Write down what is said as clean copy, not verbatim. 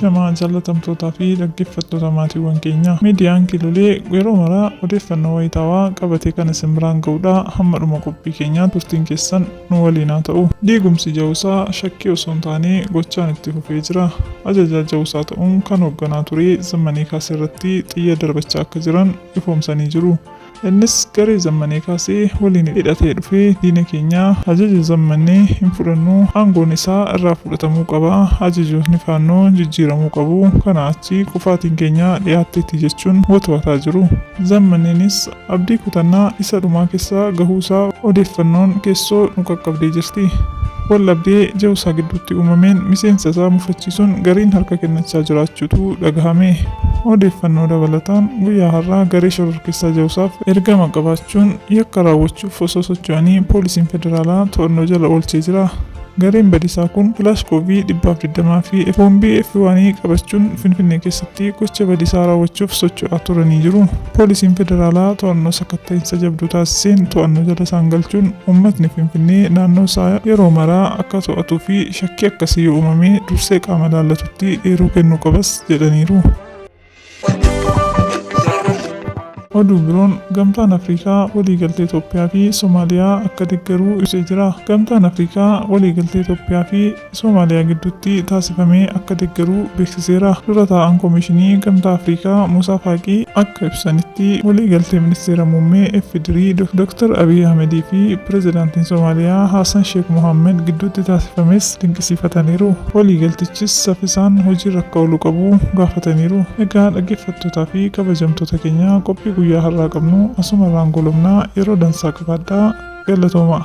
Shamaa jaallatamtootaa fi dhaggeeffattoota maatiiwwan keenya, miidiyaan Kiilolee yeroo maraa odeeffannoo wayitaawaa qabatee kan isin biraan ga'udha. Hamma dhuma qophii keenyaa turtiin keessan nu waliin haa ta'u. Diigumsi Jawusaa shakkii osoo hin taane gochaan itti fufee jira. Ajajaa Jawusaa ta'uun kan hoogganaa ture Zammanee Kaasee irratti xiyya darbachaa akka jiran ifoomsanii jiru. Innis garee Zammanee Kaasee waliin hidhatee dhufee diina keenya, ajaja Zammannee hin fudhannu, aangoon isaa irraa fudhatamuu qaba, ajajootni Faannoo jijjiiramuu qabu, kanaa achi kufaatiin keenya dhiyaatteetti jechuun watwataa jiru. Zammanneenis abdii kutannaa isa dhumaa keessa gahuusaa odeeffannoon keessoo nu qaqqabdee jirti. Waldhabdee Jawusaa gidduutti uumameen miseensa isaa mufachiisuun gariin harka kennachaa jiraachuutu dhagahame. Odeeffannoo dabalataan guyyaa har'aa garee shororkeessaa Jawusaaf ergama qabaachuun yakka raawwachuuf osoo socho'anii poolisiin federaalaa to'annoo jala oolchee jira. Gareen badisaa kun Kilaashkoovii 120 fi boombii F1 qabachuun Finfinnee keessatti gocha badisaa raawwachuuf socho'aa turanii jiru. Poolisiin federaalaa to'annoo sakatta'iinsa jabduu taasiseen to'annoo jala isaan galchuun uummatni Finfinnee naannoo isaa yeroo maraa akka to'atuu fi shakkii akkasii yoo uumame dursee qaama ilaallatutti eeruu kennuu qabas jedhaniiru. Oduu biroon Gamtaan Afrikaa waliigaltee Itoophiyaa fi Somaaliyaa akka deeggaru ibsee jira. Gamtaan Afrikaa waliigaltee Itoophiyaa fi Somaaliyaa gidduutti taasifame akka deeggaru beeksiseera. Dura taa'aan Koomishinii Gamtaa Afrikaa Musaa Faaqii akka ibsanitti, waliigaltee Ministeera Muummee FDRI Dr. Abiy Ahmedii fi Pirezidaantiin Somaaliyaa Haasan Sheek Mohaammed gidduutti taasifames dinqisiifataniiru. Waliigaltichis saffisaan hojiirra akka oolu qabu gaafataniiru. Egaa dhaggeeffattootaa fi kabajamtoota keenya, qophii guyyaa har'aa qabnu asumarraan goolabnaa. Yeroo dansaa qabaadhaa, galatoomaa.